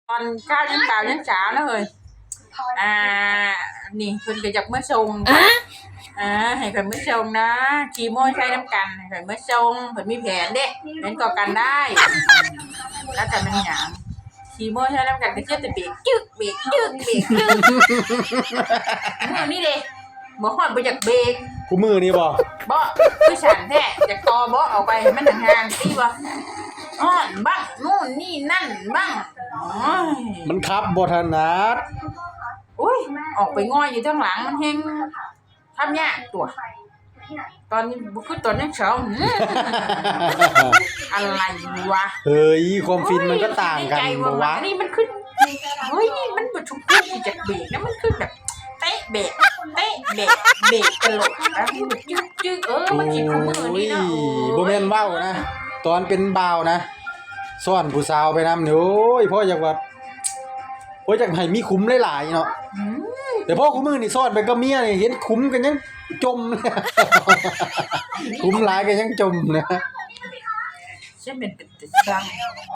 ຕອນເຊົ້າຍັງບ່າວຍັງສາວນະເຮີ້ຍ. ອ່າ ນີ້ເພິ່ນກໍຢາກມາສົ່ງ. ອ່າ ໃຫ້ຂ້ອຍມາສົ່ງນະ ຂີ່ມໍໄຊນຳກັນ ໃຫ້ຂ້ອຍມາສົ່ງ. ເພິ່ນມີແຜນເດ້ ແຜນກໍ່ການຮ້າຍ. ແລ້ວແຕ່ແມ່ນຫຍັງ ຂີ່ມໍໄຊນຳກັນກໍເຈັບແຕ່ເບກ ຈຶກ ເບກ ຈຶກ ເບກ ຈຶກ. ມື້ນີ້ເດ້ ບໍ່ຮອດ ບໍ່ຢາກເບກ. ຄູ່ມື້ນີ້ບໍ່? ບໍ່ ຄືສັນແທ້ ຢາກຕໍ່ບໍ່ ເອົາໄປໃຫ້ມັນຫ່າງໆຕິບໍ່. ຮ້ອນບ້າງ ນູ້ນນີ້ນັ້ນບ້າງ. ໂອ້ຍ ມັນຂັບບໍ່ຖະໜັດ. ໂອ້ຍ ອອກໄປງ່ອຍຢູ່ທາງຫຼັງ ມັນແຮງຂັບຍາກຕົວະ. ຕອນນີ້ບໍ່ຄືຕອນຍັງສາວ. ອືມ ອະໄລວະ? ເຮີ້ຍ ຄວາມຟິນມັນກໍຕ່າງກັນບໍ່ວະ? ໂອ້ຍ ໃນໃຈວ່າ ອັນນີ້ມັນຄື ເຮີ້ຍ ມັນບໍ່ທຸກທີ່ຈະເບກນະ ມັນຄືແບບ ເຕະເບກ ເຕະເບກ ເບກຕະຫຼອດ ແລ້ວມັນຈຶ່ກໆ. ເອີ ມັນຊິຄູ່ມື້ນີ້ເນາະ. ໂອ້ຍ ບໍ່ແມ່ນເວົ້ານະ ຕອນເປັນບ່າວນະ ຊ້ອນຜູ້ສາວໄປນຳນີ້ ໂອ້ຍ ພໍຢາກວ່າ ໂອ້ຍ ຢາກໃຫ້ມີຂຸມຫຼາຍໆເນາະ. ອືມ ແຕ່ພໍຄູ່ມື້ນີ້ຊ້ອນໄປກັບເມຍນີ້ ເຫັນຂຸມກໍຍັງຈົ່ມ ຂຸມຫຼາຍກໍຍັງຈົ່ມນະ. ຊັ້ນແມ່ນເປັນຕາຊັງ.